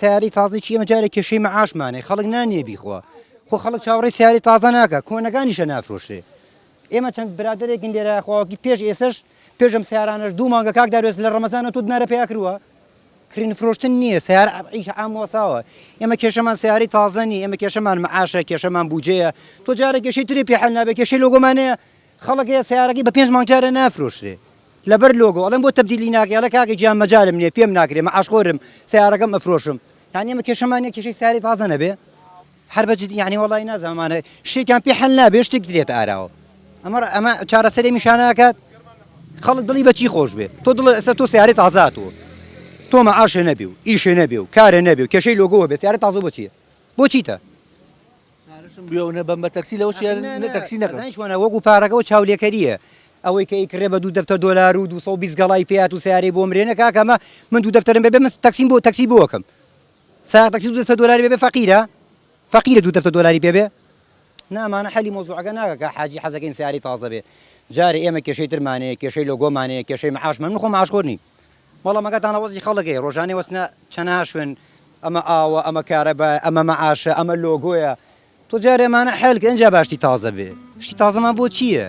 سەیارەی تازەی چی ئێمە جارێ کێشەی مەعاشمانەیە خەڵک نان نییە بیخوا خۆ خەڵک چاوەڕێی سەیارەی تازە ناکا کۆنەکانیشە نافرۆشرێ ئێمە چەند برادەرێکین لێرە خواوەکی پێش ئێسەش پێش ئەم سەیارانەش دوو مانگە کاک داروێس لە ڕەمەزانە تۆ دنارە پیا کردووە کڕین فرۆشتن نییە سیار ئیش عام وەساوە ئێمە کێشەمان سیارەی تازە نییە ئێمە کێشەمان معاشە کێشەمان بودجەیە تۆ جارێک کێشەی تری پێ حل نابێ کێشەی لۆگۆمانەیە خەڵک هەیە سەیارەکەی بە پێنج مانگ جارێ نافرۆشرێ لەبەر لۆگۆ ئەڵێم بۆ تەبدیلی ناکەی ئەڵێ کاکە گیان مەجالم نییە پێم ناکرێ مەعاشخۆرم سەیارەکەم ئەفرۆشم یانی ئێمە کێشەمان نییە کێشەی سەیارەی تازە نەبێ هەر بە جدی یانی وەڵی نازانم ئەمانە شتێکیان پێ حەل نابێ شتێک درێتە ئاراوە ئەمە ئەمە چارەسەری میشانەکات خەڵک دڵی بەچی خۆش بێ تۆ دڵ ئێستا تۆ سیارەی تازە هاتووە تۆ مەعاشێ نەبی و ئیشێ نەبی و کارێ نەبی و کێشەی لۆگۆوە بێ سیارەی تازە بۆ چییە بۆ چیتە پارەشم بوێ و نەبەم بە تەکسی لەوە چیە نە تەکسی نەکەم. ئەزانی چۆنە وەکو پارەکە و چاولێکەریە ئەوەی کە ئەیکڕێ بە دوو دەفتەر دۆلار و 220 گەڵای پێات و سەیارەی بۆ مرێنە کاکە ئەمە من دوو دەفتەرم بێ من تەکسیم بۆ تەکسی بۆ ئەکەم سایەق تەکسی دوو دەفتەر دۆلاری بێ فەقیرە فەقیرە دوو دەفتەر دۆلاری پێ بێ نا ئەمانە حەلی مەوزوعەکە ناکا کە حاجی حەزەکەین سەیارەی تازە بێ جارێ ئێمە کێشەی ترمان هەیە کێشەی لۆگۆمان هەیە کێشەی معاشمان من خۆم معاشخۆر نیم بەڵام ئەگاتان لە وەزعی خەڵک هەیە ڕۆژانەی وەستنە چەنەها شوێن ئەمە ئاوە ئەمە کارەبایە ئەمە مەعاشە ئەمە لۆگۆیە تۆ جارێ ئەمانە حەل کە ئینجا با شتی تازە بێ شتی تازەمان بۆ چییە؟